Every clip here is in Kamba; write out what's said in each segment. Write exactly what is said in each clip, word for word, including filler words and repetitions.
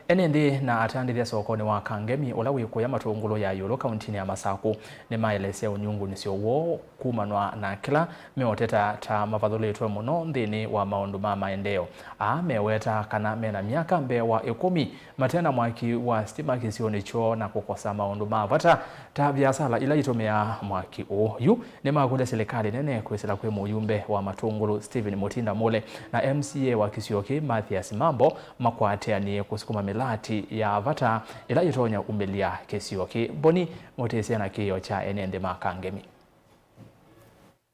Ene nthĩ na atandĩthya sokonĩ wa Kangemi ũla wĩ kũya Matũngũlũ ya ĩũlũ kauntinĩ ya Masakũ nĩmaelesya ũnyungunyĩsyo woo kumanwa na kĩla meũteta ta mavathũlĩtwe mũno nthĩnĩ wa maũndũ ma maendeeo. Aa meweta kana mena myaka mbee wa ĩkũmi mate na mwaki wa sitima kĩsionĩ kyoo na kũkosa maũndũ ma vata ta viasala ila itũmĩaa mwaki ũũ. Yu nĩmakũlya silikalĩ nene kwĩsĩla kwĩ mũyumbe wa Matũngũlũ Stephen Mutinda Mule na M C A wa kĩsio kĩĩ Mathias Mambo makwatĩanĩe kũsukuma mĩlati ya vata ĩla ĩtonya umĩlya kĩsio kĩĩ. Mboni Mũtĩsya na kĩĩo kya ene nthĩ ma Kangemi.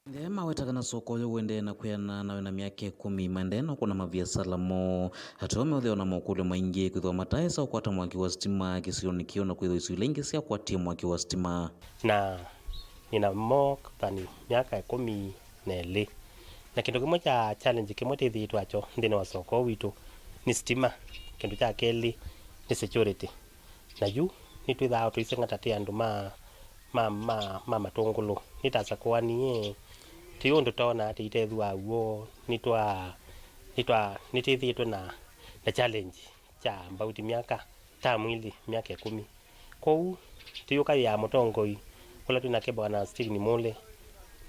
Nthĩ maweta kana soko ũyũ ũendee na kwĩana na wĩna myaka ĩkũmi maendee na kũna maviasala moo. Ateo meũthĩwa na mokũlyo maingĩ kwĩthĩwa mataĩsa ũkwata mwaki wa sitima kĩsionĩ kĩu na kwĩthĩwa isu ila ingĩ syakwatie mwaki wa sitima. Na nĩna more than myaka ĩkũmi na ĩlĩ. Na kĩndũ kĩmwe kya challenge kĩmwe twĩthĩĩtwe nakyo nthĩnĩ wa soko witũ nĩ sitima. Kĩndũ kya kelĩ nĩ security. Na yu nĩtwĩthaa tũiseng'ata twĩ andũ ma, ma, ma, ma Matũngũlũ. Nĩtasakũanie, twĩ ũndũ tonaa tũitethwaa w'o, nĩtwa, nĩtwa, nĩtwĩthĩĩtwe na, na challenge kya about myaka, ta mwili myaka ĩkũmi. Kwoou, tũyũkaĩa mũtongoi ũla twĩ nake Bwana Stephen Mule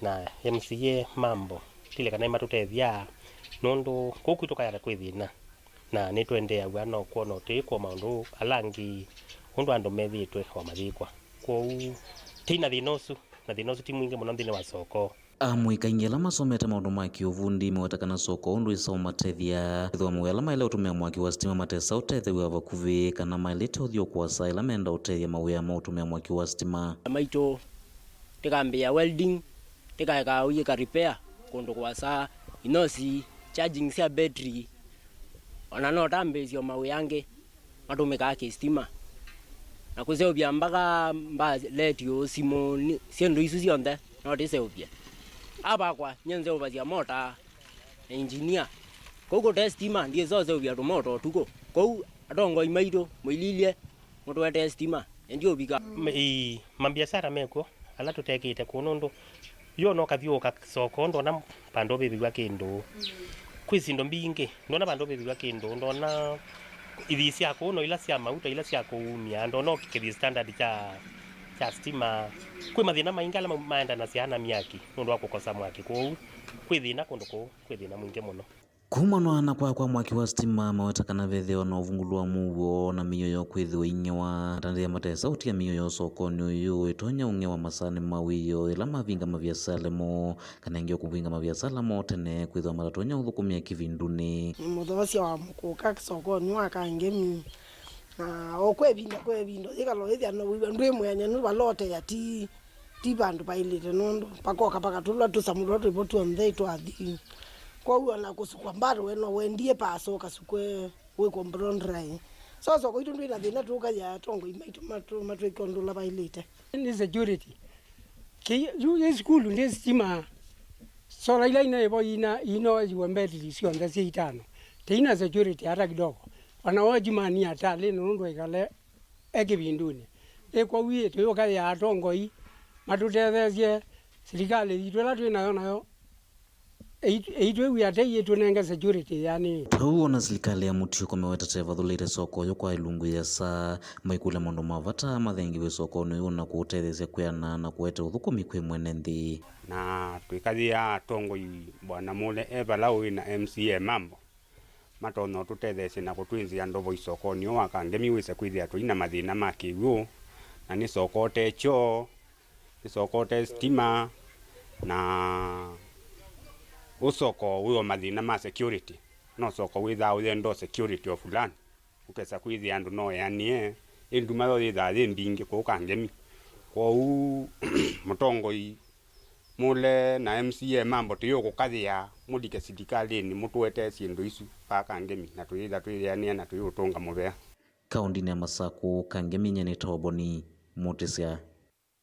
na M C A Mambo, tile kana nĩmatũtethya, nũndũ kũu kwitũ kayata kwĩ thĩna, na nĩtũendeeaw'a no kwona tũyĩkũa maũndũ ala angĩ ũndũ andũ methĩĩtwe o mayĩkwa. Kwoou, tĩi na thĩna ũsu, na thĩna ũsu ti mwingĩ mũno nthĩnĩ wa soko. Amũika aingĩ ala masomete maũndũ ma kĩũvundi meweta kana soko ũndũ ĩsa ũmatethya kwĩthĩwa mawĩa ala maĩle ũtũmĩa mwaki wa sitima matesa ũtethew'a vakuvĩ, kana maĩlĩte ũthi o kũasa ĩla menda ũtethya mawĩa ma ũtũmĩa mwaki wa sitima. Maitũ tĩkambĩĩa welding, tĩkaeka ũyĩka repair kũndũ kũasa, inosi, charging sya battery, ona no tambĩĩsye o mawĩa angĩ matũmĩkaa kĩsitima, na kũseũvya mbaka mbaa, letio, simũ, ni-, syĩndũ isu syonthe no tĩseũvye. Avakwa, nyie nzeũvasya mota, engineer. Kũu kũte sitima, ndyĩsa ũseũvya tũmoto ũtukũ. Kũu, atongoi maitũ, mũililye, mũtũetee sitima, ĩndĩ ũvika. M-, ii, mambiasara mekw'o, ala tũtekĩte kũũ nũndũ yo no kathyũũka soko, ndona vandũ ũvĩvĩw'a kĩndũ. Kwĩ syĩndũ mbingĩ, ndona vandũ ũvĩvĩw'a kĩndũ, ndona ithii sya kũũ no ila sya mauta, ila sya kũumya, ndona o kĩthii standard kya, kya sitima. Kwĩ mathĩna maingĩ ala ma-, maendanasya na myaki nũndũ wa kũkosa mwaki, kwoou kwĩ thĩna kũndũ kũũ, kwĩ thĩna mwingĩ mũno. Kumanwa na kwaa kwa mwaki wa sitima, maweta kana vethĩwa na ũvungũlu wa mũuo na mĩio yoo kwĩthĩwa ing'ewa. Atandĩthya matesa ũtia mĩio yoo sokonĩ ũyũ ĩtonya ũng'ewa masaanĩ ma wĩoo ĩla mavinga maviasala moo, kana ĩngĩ o kũvinga maviasala moo tene kwĩthĩwa matatonya ũthũkũmĩa kĩvindunĩ. Nĩ mũthoosya wa mũkũka sokonĩ wa Kangemi, na o kwa ĩvinda kwa ĩvinda yĩkala ũyĩthĩa no wĩw'a ndwĩ mwĩanĩe nũndũ vala ũteea ti ti vandũ vaĩlĩte, nũndũ vakoka vakatũlwa tũsamũ tũla twĩvo tw'onthe twathi. Kwoou ona kũsukwa bado we no wendie pasa ũkasukwe wĩkwe blow dry. So soko itũ ndwĩ na thĩna, tũkaĩa atongoi maitũ matũ-, matwĩke ũndũ ũla vaĩlĩte. Nĩ security. Kĩ-, yu yĩ sukulu ndĩ sitima. Sola ila inaĩvo ina, inoeziwe mbetili syonthe syĩ itano. Tĩina security hata kidogo. Ona watchman atalĩ nũndũ aikale e kĩvindunĩ. Ĩ kwoou ĩ, tũyũkaĩa atongoi matũtetheesye, silikalĩ yitũ ĩla twĩ nayo, nayo ĩit-, ĩitwĩw'ĩa tei ĩtũnenge security yanĩĩe. Tau ona silikalĩ ya mũtiũko mewetete ĩvathũlĩte soko ũyũ kwa ĩlungu yĩasa, maikũlya maũndũ ma vata mathengiwe sokonĩ ũyũ na kũũtetheesya kwĩana na kũete ũthũkũmi kwĩ mwene nthĩ. Na twĩkathĩaa atongoi, Bwana Mule e vala ũĩ na M C A Mambo, matonya ũtũtetheesya na kũtwĩnzĩa ndovo isokonĩ ũũ wa Kangemi wĩse kwĩthĩa tũi na mathĩna ma kĩw'ũ, na nĩ soko ũte kyoo, nĩ soko ũte sitima, na ũsoko wĩ o mathĩna ma security. No soko wĩthaa ũyenda o security o fulani, ũkesa kwĩthĩa andũ no eanĩe, ĩ nduma yo yĩthaa yĩ mbingĩ kũu Kangemi. Kwoou mũtongoi Mule na M C A Mambo tũyũkũkathĩa, mũlike silikalĩnĩ mũtũetee syĩndũ isu vaa Kangemi, na tũyĩtha twĩyĩanĩa na tũyũtũnga mũvea. Kaũndĩnĩ ya Masakũ, Kangemi nyie nĩtawa Boni Mũtĩsya.